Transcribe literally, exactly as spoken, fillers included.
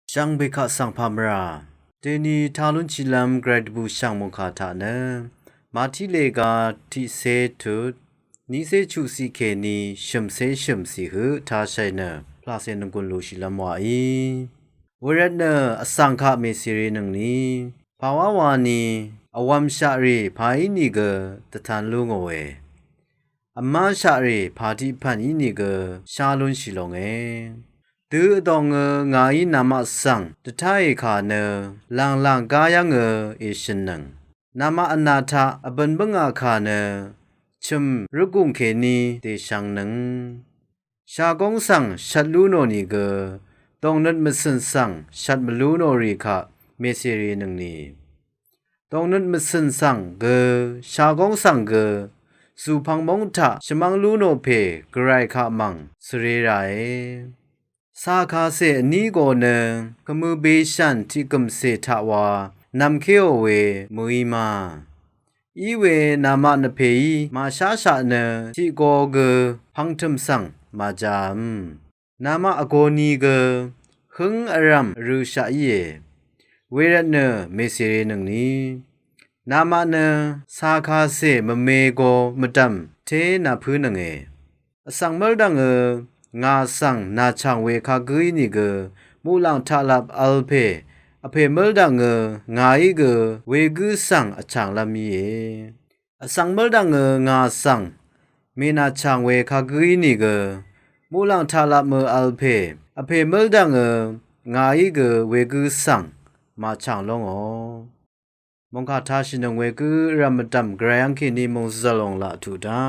Shvngbe kaq svng pamra. Deni talun chilam grai dvbù shvng mungkà taq nø Mati lega tiqse tut niqse chuqsiq kèní shø̀mse shø̀msiq høq tashai nø plaqse nvgun luqshìlv́m waqí. Wervt nø vsvng kaq mèsìrì nøngni pàwá wani vwv̄mshaq rì pà ínìgø dvtan lú ngòe. Vmáshaq rì pà tiq pv̀n ínìgø shá lúnshì longe. Dø vdòngø ngàí namaq svng dvtáì kà nø lànglàng gá yv́ngø èshø̀nnøng. Namaq vnà taq vbøn bǿngà kà nø chø̀m rvgùng kèní dèshvngnøng. Shagóng svng shvt lú nò nìgø dòngnøt mvcø̀n svng shvt mvlú nò rì kaq mèsìrì nøngni. Dòngnøt mvcø̀n svng gø shagóng svng gø zùpvng móng taq shvmv́ng lú nò pè gvray kaq mv̀ng svre ràe. Càkacè vní go nø kàmø beshàn tiqgø̀mcè taq wa nvmkéò we mø̀í ma. Iwe namaq nvpèí màsháshaq nø tiq go gø pv̄ngtø̀m svng màjàv̄m. Namaq vgō nìgø hǿng vrv̀m vrø̄shaq íe. Wervt nø mèsìrì nøngni namaq nø càkacè mvme go mvdv̀m té nàpǿnønge. Vsvng mv́rdv̀ngø ngà svng nàchàng we kagǿí nìgø muqlàng taqlap vl pè vpè mv́rdv̀ngø ngàí gø wegǿ svng vchànglv́m íe. Vsvng mv́rdv̀ngø ngà svng mènàchàng we kagǿí nìgø muqlàng taqlapmø vl pè vpè mv́rdv̀ngø ngàí gø wegǿ svng màchàng lóngò. Mòngkà tashìnøng wegǿ vrv̀m mvdv̀m gvray àng kèní mòngzv̀l òng laq tuq dá.